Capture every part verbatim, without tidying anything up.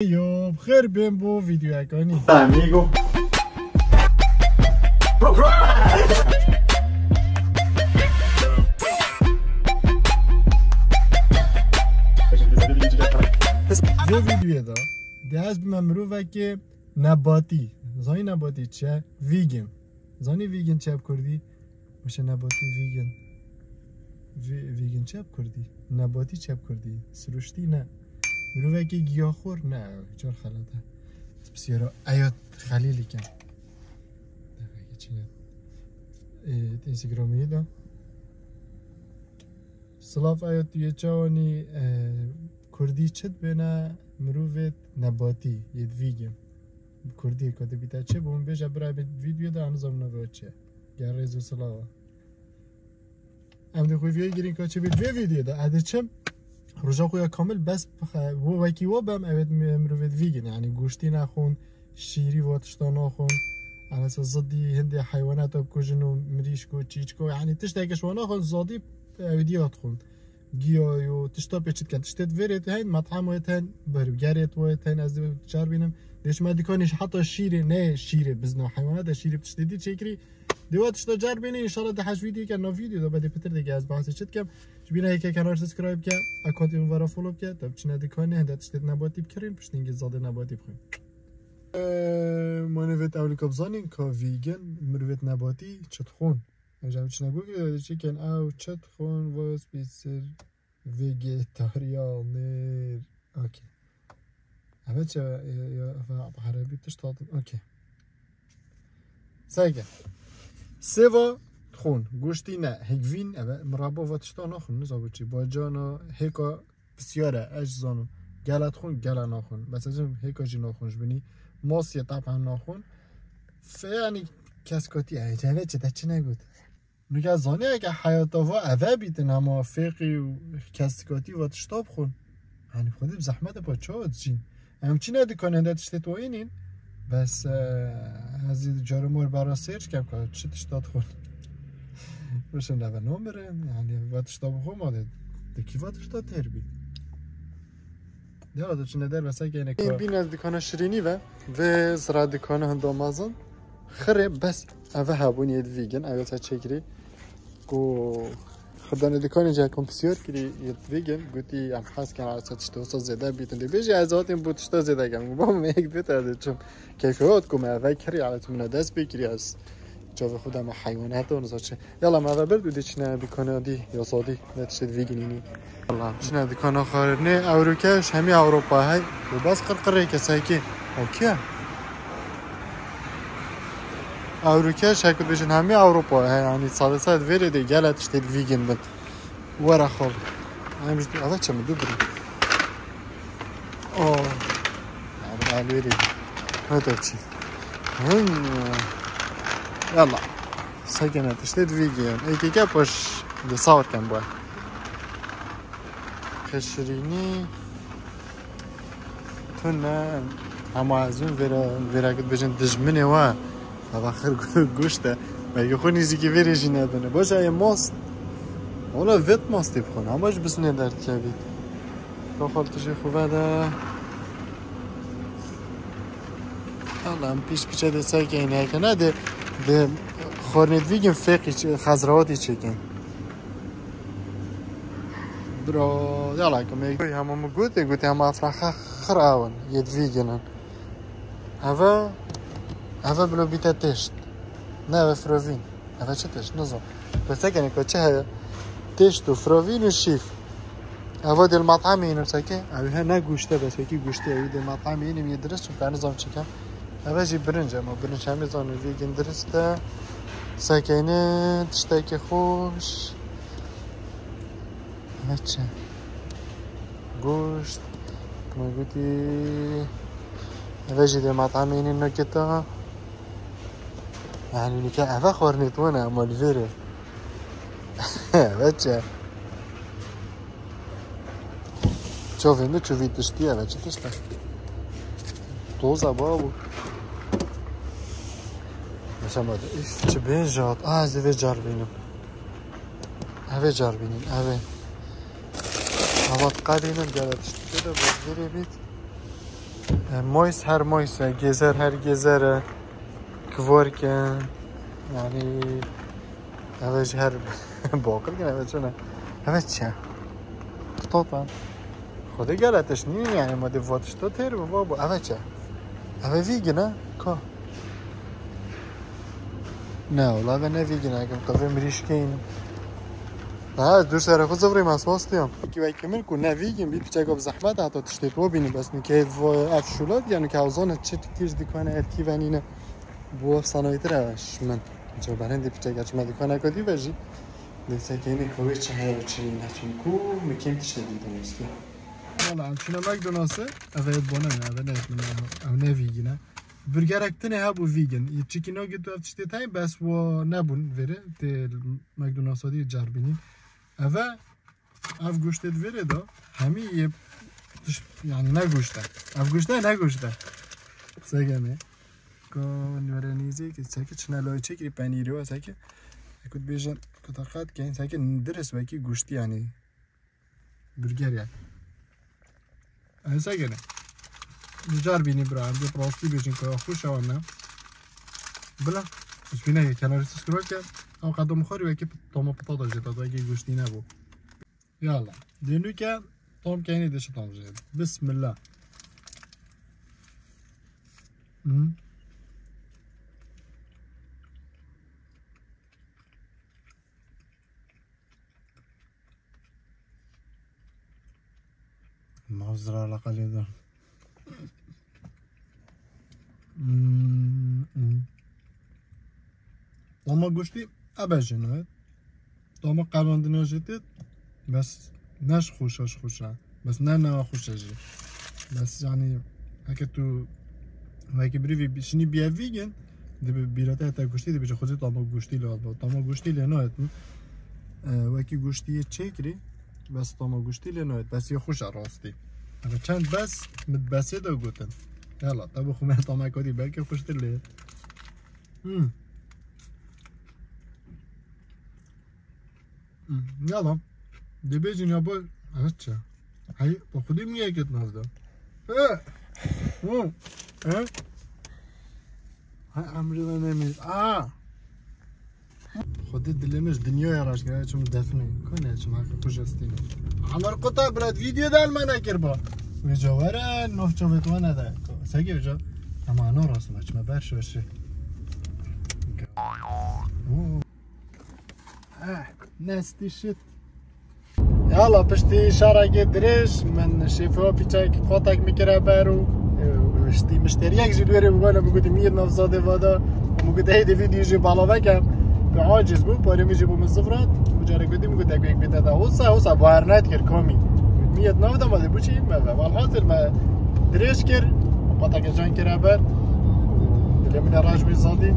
Yo, bi xêr bên bo vîdeoyeka nî. Amigo. Vê vîdeoyê de dê ez bime mirovekê nebatî. Zanî nebatî çi ye? Vegan. Zanî vegan çi ye bi kurdî? Wişe nebatî vegan. Ve-, vegan çi ye bi kurdî? Nebatî çi ye bi kurdî? Siruştî ne. Mirovekî giyaxwar ne. Çar xelat e. Ez pisyara Eyad Xelîlî kem. Devekî çi ne? Ê, Instagramê de. Silav Eyad, tu yê çawanî, e, kurdî çi dibêne mirovêt nebatî, yêt vegan? Bi kurdî ka dibîte çi? Bo min bêje bira vê vîdyoyê de, em nizanin navê çi ye. Gel rêz û silava. Em dê xwe vê girîn ka çi bît vê vîdyoyê de. Ez diçim roja xwe ya kamil bes bixe-, wo wekî wo bem, evet, mi-, mirovêt vegan. Yanî goştî nexwin, şîrî, va tişta naxwin. Anasa zidî hindê heywanata bikujin û mirîşk û çîçko. Yanî tişteke ji wan naxwin, zadî ewîdî ya dixwin. Giya yo, tişta pê çi dikin? Tiştê vêrê tu heyn, metam wê tu heyn, bergerê tu wê tu heyn, ez dê çar bînim. Dê çime dikanê ji heta şîrê, ne şîrê bizna heywanat e, şîrê tiştê dî çêkirî. Dê wa tişta car bînî, înşallah di heş vîdyoyeke nav vîdyo de bedê pitir dike ez bahsê çi dikim. Ji bîne yeke kenar subscribe ke, akantê min vera follow ke, te biçine dikanê, hende tiştê nebatî bikirin, piştîngî zadê nebatî bixwin. Eee, manevêt ewlika bizanîn ka vegan, mirovêt nebatî çi dixwin. Ev jî em çine Google de çêkin, ew çi dixwin, vos bîsir vegetaryaner. Okey. Eve çi, e, ya, eve bi erebî tişt hatin. Okey. Sege. Sêva dixwin, goştî ne, hêgvîn, eve miraba va tişta naxwin, niza bo çi. Bacana, hêka pisyar e, ez zanim. Gela dixwin, gela naxwin. Bes ez hêka jî naxwin ji binî. Masiye taban naxwin. Fe, yanî kes kotî, e, eve çi, te çi negot? Nûke zanî eke heyata va eve bîtin hema fêqî û kesikatî va tişta bixwin. Yanî xwedî bi zehmet e pa çawa dijîn. Em çine dikanê de tiştê wayînîn. Bes, e, ez ê carê mor bera sêr dikem ka çi tişta dixwin. Bişin eve namirin. Yanî va tişta bixwe ma de. De kî va tişta têr bî. Ya, tu çine der mesela gene ka. Bîn ez dikana şirînî ve, vê zira dikana hunda mezin. Xirê bes eve hebûn yê vegan, eve te çekirî. Ku xirdanê dikanê cî kom pisyar kirî yê vegan, gotî em hez ken esa tiştê wisa zêde bîtin. Dê bêjî ez hatim bo tişta zêde kem. Ba me yek bêt ez diçim. Keyfê hat ku me eve kirî, ez min dest pê kirî ez. Çavê xwe de me heywanat û nizam çi. Yala me ve bird û dê çine dikana dî, ya sadî, ne tiştê veganî nî. Yala, çine dikana xwarinê, ewrokeş hemî Ewropa hey. Û bes qirqirê kesekî. O kî ye? Ewrokeş hek dibêjin hemî Ewropa hey, yanî sade sed vêrê dê gele tiştê vegan bin. Were xwe. Em ji eve çi min du birî. O. Abi alwêrê. Hata çi. Hın. Yalla. Sekene tiştê di vî giyan. Êkê ke paş di sawir ken bu. Xeşirînî. Tu ne. Ama ez vêra, vêra git bêjin dijminê wa. Hava xir goşt e. Belkî xwe nîzîkî vêrê jî nebine. Baş e, yê mast. Wala vêt mastê bixwin. Ama ji bisinê derdikevî. Ka xal tu jê xwe vede. Allah'ım pîs piçe de serkeyne heke ne de, de xornê divîgin fêqî çê-, xezrawatî çêkin. Bro, yala ke me hema min gotê, gotê hema efraxa xir awin, yê divîginin. Eve, eve bilo bîte têşt. Ne eve firovîn. Eve çi têşt? Nizam. Pirsekenê ku çi heye? Têşt û firovîn û şîf. Eve dê li metamê înim seke. Ew he ne goşt e, bes wekî goştê ew dê metamê înim yê dirist, çunka nizam çi kem. Eve jî birinc e, ma birinc hemî zanî vîgin dirist e. Sekeyne tiştekî xweş. Eve çi? Goşt. Me gotî. Eve jî dê metamê înim noketa. Yanî nîke eve xwarinê tu ne, ama li vêrê. Eve çi? Çavê min çi vî tiştî eve çi tişt e? Toz e babo. Mesela ma de, üf, çi bêjat. Ah, ez ê vê car bînim. Eve car bînim, eve. Ava diqedînim, gele tiştî de bi vêrê bît. E, Mois her Mois e, Gezer her Gezer e, Kvork e. Yani, eve ji her bokir gene, eve çi ne? Eve çi? Tota. Xwedê gele tişt nîne yani, ma dê va tişta têr bi, va bu. Eve çi? Eve vîgin e? Ka? Ne, wala eve ne vîgin e, ekim qevê mirîşkeyî ne. Ha, ez dûr serê xwe zivrî me, sostiyam. Wekî wekî min ku ne vîgin bî, piçeka bi zehmet heta tiştê pê bînî, bes nikê ev şûla diye, nikê ew zane çi kî ji dikane erkî venîne. Bo ev sanayîtir e ji min. Ca berendê piçeka çima dikaneka dî ve jî. Dê sekê hînê ka wê çi heye û çi nîne, çimkû min kêm tiştê dîtin westî. Wala, em çûne McDonald's'e, ev ê bona ne, ev ne, ev ne vîgin e. Burgerek tune hebû vîgin. Çikî nagê tu ev tiştê tayî, bes wa nebûn vêrê, tê McDonald's'a dî cerbînî. Eve, ev goştê di vêrê de, hemî yê tişt, yani ne goşt e. Ev goşt e, ne goşt e. Qise keme. Ko nûre nîzê ki, seke çine loy çekirî penîrî wa, seke, ku dibêjin, ku taqat keyin, seke dirist wekî goştî yani. Burger yani. Ensegene. Nicar bînî bira, em dê rastî bêjin ku xweş e wan ne. Bila, spîne kenarî tu skroke, ew qedom xorî wekî pit-, toma pita da jê, da wekî goştî nebû. Yala. Dê nûke tam kenê dê şi tam jê. Bismillah. Hı. Mazra la kaleda. Hmm, hmm. Ama goştî ebe jî ne. Ama qebandina jî tê. Bes ne ji xweş e, ji xweş e. Bes ne ne xweş e jî. Bes yani heke tu wekî birîvî bi-, şinî bîye vîgin, dibi bîrete heta goştî dibêje xwezî tama goştî lê hat. Tama goştî lê nayet min. E, wekî goştî yê çêkirî, bes tama goştî lê nayet. Bes yê xweş e rastî. Heke çend bes, min besê de gotin. Yala, tabi xwe me tama kodî belkî xweştir lê. Hmm. Hmm. Yala. Dibêjin ya bu, evet çi? Hey, bu xwedî min yeket navda. He. Hı. He. Hay emri ve nemir. Aa. Xwedî dilê min ji dinyaya raşt kiriye, çim defne. Kone çim haqî xwe jestîne. Amar qota brat, video de elmana kirba. Vêca were, nov çavê tu ne de. Sege vêca. Ama no rast ma çime ber şoşi. Oo. Eh, nasty shit. Yala, piştî şarekê dirêj, min şêfê pîçek qotek min kire ber û, e, ştî mişteriyek jî li wêrê bû, min gotî, "Mîr nav zadê vada." Min got, "Hey, de vîdyo jî bala veke." Bi aciz bû, parê min jî bû min zifrat. Û carek gotî, min got, "Ek yek bête da." Wisa, wisa, bawer nedikir, komî. Miyet nav da ma de bu çi me ve. Walhasil me dirêj kir, qoteke can kire ber. Dilê min e raş bî zadî.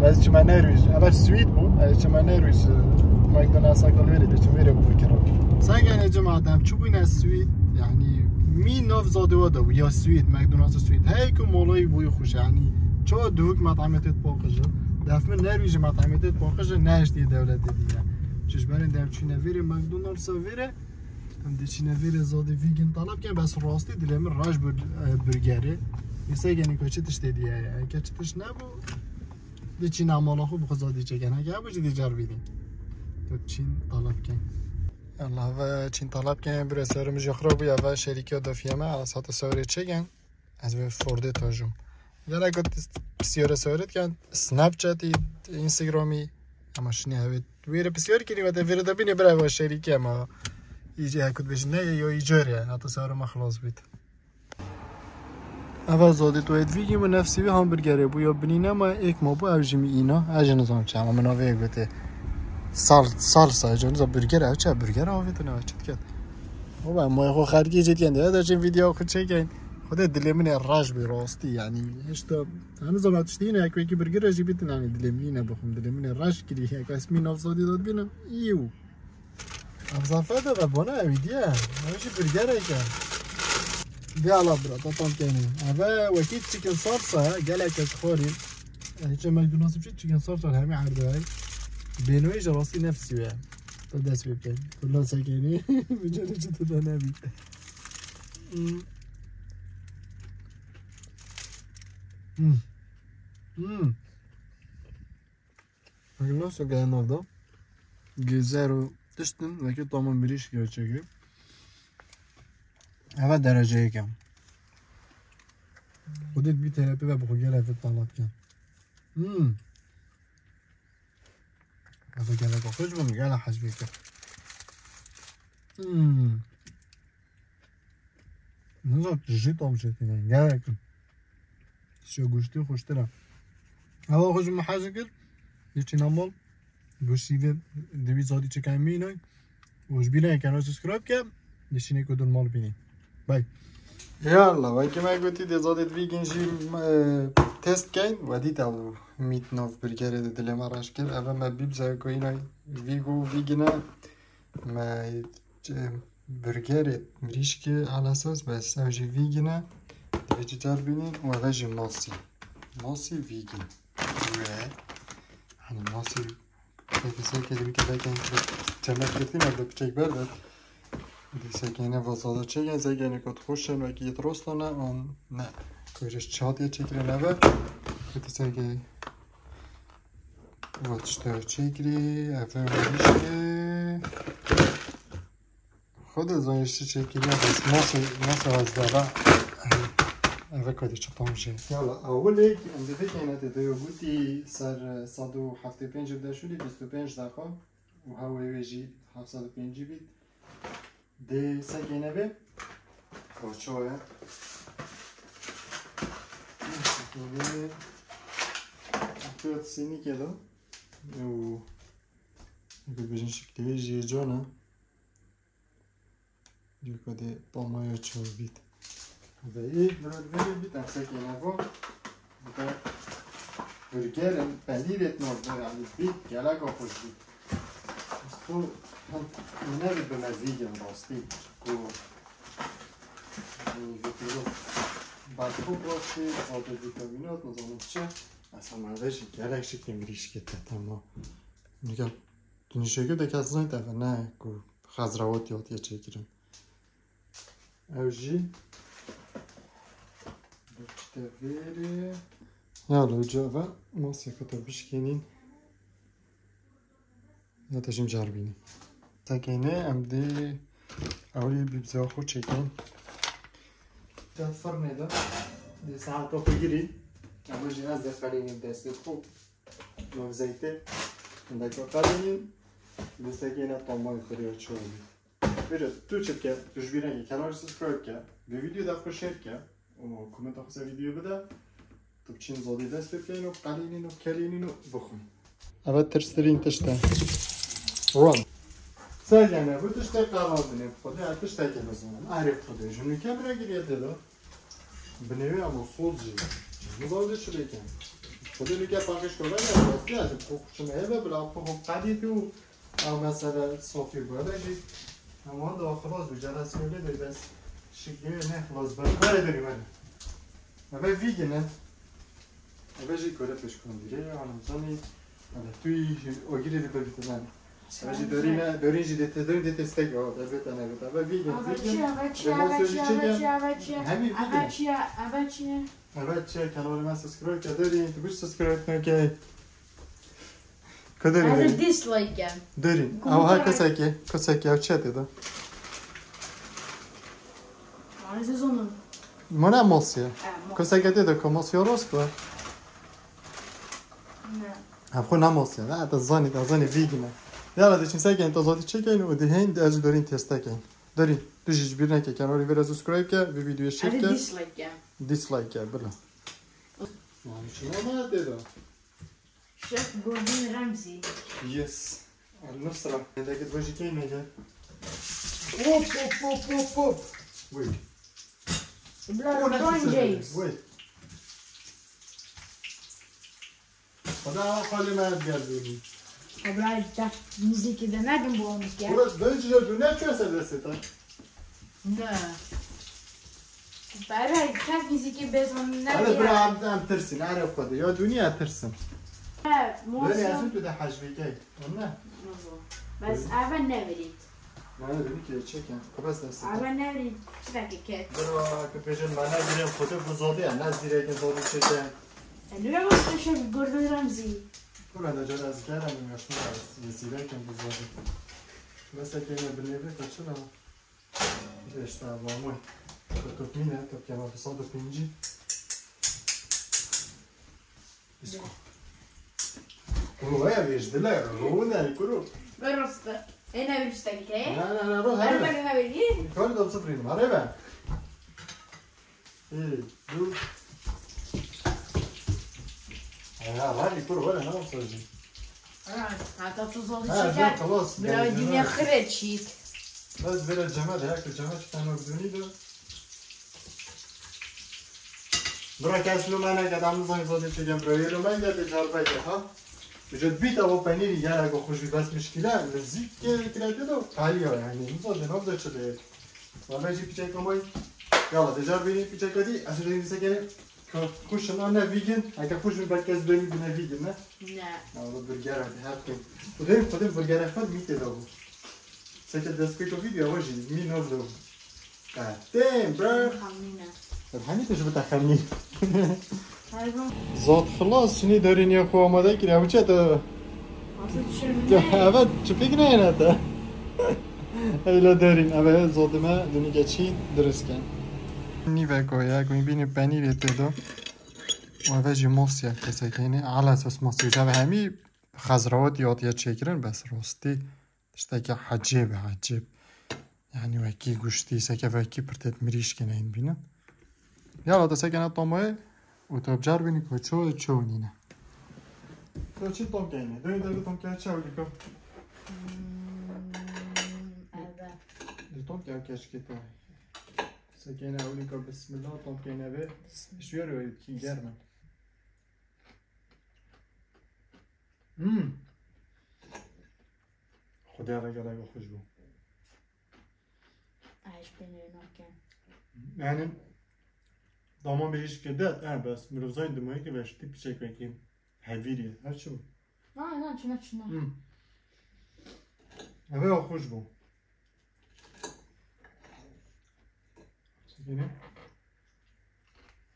Ez çime nerwîj. Ev sweet bû. Ez çime nerwîj. McDonald's akal veri de çim veri bu kira. Sen gene cemaat em çi bûne sweet? Yani mi nav zadê wa da bû. Ya sweet, McDonald's sweet. Hey ku molayî bûyî xweş yani. Çoğu dûk met'amê têt paqij e. Def min nerwîj met'amê têt paqij e, ne eştî dewletê dîne. Çi ji berên de em çûne veri McDonald's veri. Em diçîne vêrê zadê vîgin talab ken, bes rastî dilê min raş bir, e, burgerê. Êse genî ku çi tiştê diye ye. Eke çi tişt nebû, diçîne mala xwe bi xwe zadî çêken. Eke hebû jî dî car bînî. Tu çîn talab ken. Allah ve çîn talab ken, bir eserim jî xira bû ya ve şerîkiya dofiye me, ala sata sewrê çêken. Ez vê Fordê tajûm. Gelek pisyara sewret ken, Snapchatî, Instagramî, ama şinê hevê. Wêre pisyar kirî, ve te vêre de bînê bira va şerîkê ma. Îcê hekut bêjin ne, yo îcar ya, heta sewra me xilas bît. Eva zadê tu et vîgî mi nefsî wî hamburgerê bû, ya binîne ma êk ma bû, ev jî mi îna, ez jî nizam çi, ama min avê gote. Sal, salsa, jî nizam burger, ev çi, burger avê tu ne, çi diket. Baba, ma xo xerkî jî diken, de, de çi video xo çekin. Xwedê dilê min ê reş bî rastî, yanî hişta hemû zaman tiştî ne, yek wekî birgire jî bitin, yanî dilê min nîne bixwim, dilê min ê reş kirî, yek ez min nav zadî dad bînim, îw. Ev zafet de ve bona ew diye, ew jî birgerek e. Dê ala bira, ta tam keyne. Eve wekî chicken salsa, gelek ez xwarî. Hiç McDonald's biçî chicken salsa hemî erdê. Bênoyê ji rastî nefsî we. Ta dest pê bikin. Kullan sekênî. Bicarê çi tu da nebî. Hmm. Hmm. Hmm. Nasıl gelen oldu? Gezer û tiştin, wekî tamam bir iş gerçekleşti. Eve dereceyê kem. Xwedê bir terapi ve bu gelek talat kem. Hmm. Eve gelek xweş bû, gelek hez bike. Hmm. Nizam tu jî tam çêtine, gelek. Şo guştî xweştir e. Ewa xwe ji min hez kir. Yê çîna mal. Bu şîvê divî zadî çekan mînay. Û ji bîra yê kanal subscribe ke. Dişînê ku dur mal bînî. Bay. Yalla, wekî me gotî dê zadê divîgin jî, e, test keyn. We dît ew mît nav burgerê de dilê me reş kir. Eve me bîb zevkoyînay vîgo vîgine. Me, e, burgerê mirîşkê ala esas bes ew jî vegan e. Divê çi car bînîn û eve jî masî. Masî vegan. Ve hani masî pekî serkê dibî kevekên çemek girtî me bi piçek berdet. Dî sekê ne vazada çêken, sekê ne kot xweş in, wekî yê rostane an ne. Kuyreş çatiye çêkirê nebe. Dî sekê vat işte çêkirê, efe mirîşkê. Xwedê zanî çi çêkiriya, bes nasıl, nasıl ez dera. Eve kudê çi tam jê. Yala, ewilêk em dê vekeyne tê de yo gotî ser sed û heftê pênc bi de şûnî bîst û pênc deqa û hewê wê jî heft sed û pêncî bît. Dê sekê nebe. Koço ye. Sekê nebe. Piyot sînîkê de. Û bibêjin şeklê wê jî can e. Cûka dê tamaya çav bît. Ve ê, dira divê bît, em sekê nevo. Ve burgerin, penîrê tino, yani bît, geleka xweş bît. Esto, hem, ne bi me vegan rastî, ku, e, vîtamîn, berxo rastî, zade vîtamînat, nizanim çi. Mesela me ve jî gelek şeklê mirîşkê te, tamam. Nîgel. Tu nîşekê de kes zayt eve ne ku xezrawatî hatiye çêkirin. Ew jî. Çi te vêrê. Ya lo, ca ve maseke te bişkênîn. Ya te jî em car bînî. Sekêne em dê ewlî bîbza xwe çêkin. Te firnê de dê saeta xwe girî. Ew jî ez dê qelînî destê xwe. Mevzeytê. Hindaka qelînîn. Destekê ne tamay xiriya çawa bî. Bêje, tu çi bike, tu ji bîr neke, kanalê subscribe ke, vê vîdeo de xwe share ke û komenta xwe ser vîdeo bide. Tu biçîn zadî dest pê bikeyn û qelînîn û kelînîn û bixwin. Eve tirstirîn tişt e. Wan. Sergene, bu tiştê qerabinê bi Xwedê, ez tiştekê nizanim. Erê Xwedê, ji nûke bira giriye tê de. Binêwê ama soz jî. Nizanim çi lêkin. Xwedê nûke paqij kove ya, rastî ez ji xwe kuçim hebe, bila xwe xwe qedîtî û ew mesele sofî bû. Eve jî, em wan da xilas bû, cela siyolê de bes şikê ne xilas ber. Were derî were. Eve vîgin e. Eve jî kore pêşkondîrê, hanım zanî. Eve tu yî ogirê de bebîte zanî. Eve jî dorîne, dorîn jî dê te dorîn dê te stek o, debê te nebê te. Eve vîgin, eve vîgin. Çi, eve çi, eve çi, eve çi, eve çi. Hemî vîgin. Eve çi, eve çi. Eve çi, kanalê me subscribe ke dorîn, tu biş subscribe neke. Ku dorîn, dorîn. Dislike ke. Dorîn. Ew ha keseke, keseke ev çi tê de. Mane sezonun. Mane mosiye. Keseke tê de ku mosiye rost be. Ne. Ev xwe namosiye, ne, te zanî, te zanî vîgine. Ya, te çimse kên, te zotî çekeyn û dihên, ez dorîn teste keyn. Dorîn, tu jî ji bîr neke, kanalê vê re subscribe ke, vê videoyê share ke. Dislike ke. Dislike ke, bila. Yani, şuna ne dedi? Şef Gordon Ramsay. Yes. Al Nusra. Neyde git bajî key nege. Hop, hop, hop, hop, hop. Wait. Bla, LeBron James. Wait. Xweda xalê me ez gerdûnî. Xweda te muzîkê de nedim bo muzîkê. Burası böyle şey ne çözse de seta. Ne. Pere kes muzîkê bezon ne. Hele bira em, em tirsin, are Xwedê. Ya dûnî ya tirsin. He, böyle mozya. Yazın tu da hacvekey. Onunla. Bes eve ne verît. Mane dibî ki çêke. Xwe bes destê te. Ava nerî çi dakî ket. Bira, ki pêjin mane girên xwe te bu zodê ya, ne zîrekê zodê çêke. Elbette şef Gordon Ramsay. Kula da cara ez gerem, min yaşma ez zîrekê bu zodê. Mesela ki yine binêvê kaçır ama. Beş tane var mı? Top mine, top kema bir sade pinci. Isko. Kuru ya vêjdiler, ro ne kuru. Ve rosta. Ena bir çifteki. Ne ne ne ro Araba her. ne vereyim? Yukarı da sıfırayım, hadi be. Ê, dur. Ya var bir kuru var ne yapsaydım? Hata tu zor Ha, çeker. dur, خلاص. Bila dünya xire çîk. Bas vere cema de, her cema çıkan o dönü de. Bura kes lo mene ke damı zay zade çeken bura. Yelo men geldi carbeke ha. Vücut bir tava peniri yara ko خوشبی بس مشکله نزیک که کرده دو قالی ها یعنی. نزا جناب ده چه ده. Valla jî piçek komay. Yala decar beni piçek hadi. Asıl dedi sekene. Kuşun anne vegan. Eke kuşun belki ez beni bine vegan ne. Ne. Yala burger hadi her şey. Bu da bu da burger efendim mi te da bu. Seke destpêka vîdyoya we jî mî nav da. Damn, bro. Hamine. Hemî tu ji bi te xemî. Hayvan. Zot xilas, şinî derînê xwe amade kiriye. Ew çi te? Nasıl düşürmüne? Evet, çi pêk neyene te? Eyle derîn, eve zodime dûnî geçî diriske. Nîveko ye, ku bînî penîrê tê de. Û eve jî mosya kesekê ne. Ala esas mosya. Eve hemî xezrawatî hatiye çêkirin, bes rastî. Tiştekî ecêb e, ecêb. Yani wekî guştî, seke wekî pirtêt mirîşkê neyin bînin. Yala te sekene tomoyê û te bicar bînî ku ço, ço nîne. To çi tom keyne? Dönü de bir tom keyne çaw gibi. Evet. Di tom keyne keşke te. Sekene ewlî ka bismillah tom keyne ve. Şuyer ve ki germe. Hmm. Xwedê ve gelek xweş bû. Ay, işte ne yokken. Yani tamam bir iş kedi, ha bes mirozay dimayı ki ve işte piçek belki heviri, her şey bu. Ha, ne, çına, çına. Hmm. Eve xweş bû. Yine.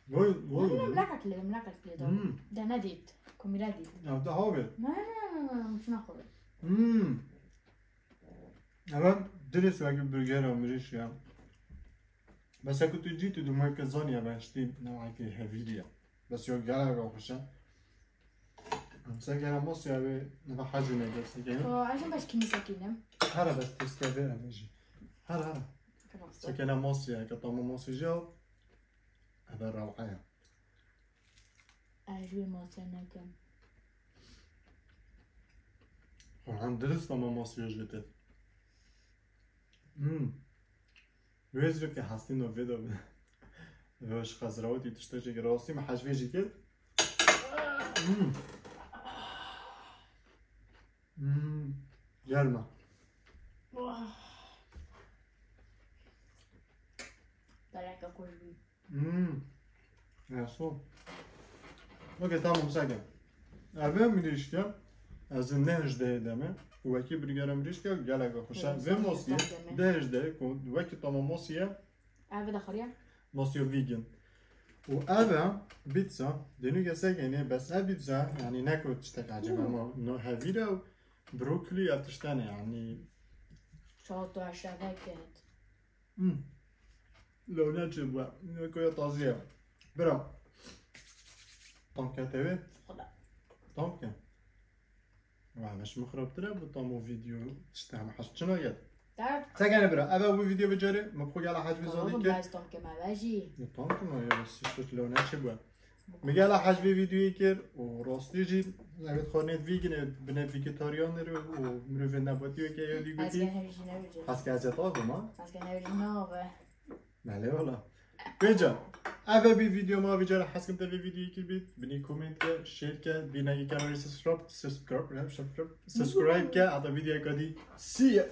Vay, vay. Mlaka kile, mlaka kile da. Hmm. Da ne dit? Komira dit. Ya daha abi. Ne, ne, ne, ne, şuna koy. Hmm. Ama direkt sürekli burger almış ya. Mesela kutu ciddi dumayı kazan ya ben işte ne var ki heviri ya. Bes yok, gelek xweş e. Sen gene mos ya ve ne hacı ne derse gene. Ko, ajan baş kimi sekinim. Hara bes teskeve emeci. Hara hara. Tamam. Sekene mos ya, ke tamam mos ya. Eve ravaya. Ajwe mos ya nekim. Ulan dürüst ama mos ya jete. Hmm. Wezirke hastino vedo. Ve şu xezrawatî tiştekî rastî me hecvê jî kir. Hmm. Hmm. Gelme. Beleke xweş bî. Hmm. Ya so. Okey, tamam, sake. Eve mirîşke. Ez ne hejde deme. Wekî burgera mirîşke gelek xweş e. Ve mosî. De hejde ku wekî tamam mosî ye. Eve de xuriya. Mosî vegan. Û eve pizza, dênû kesek, yani bes ev pizza, yani ne ku tiştek ecêb ama no hevîre û brokoli ev tiştene, yani. Çato aşağıda ket. Hmm. Lewne çi bu? Ne koya taziye. Bira. Tam ke tevê. Xweda. Tam ke. Wa meş mixrabtire bu tam o video işte ama haş çına gel. Dar. Tekene bira. Eve bu video bicarê. Me xwe gela hacbi Tamam, zodî bu ke. Biraz tam ke mevejî. Ya tam tam ya işte lewne çi bu. Me gela hacbi videoyê kir û rastî jî evet xwe net vegan, bine vegetarian û mirovên nebatî weke ya dî Ez gotî. gene hevjî nevecî. Haske ez ta bima. Ez gene hevjî nave. Mele wala. Pêca. Eve bir video ma vicara haskim te ve videoyê kir bit. Bini comment ke, share ke, bir nagi kanalî subscribe, subscribe, subscribe, subscribe ke, hatta videoya kadî. See ya.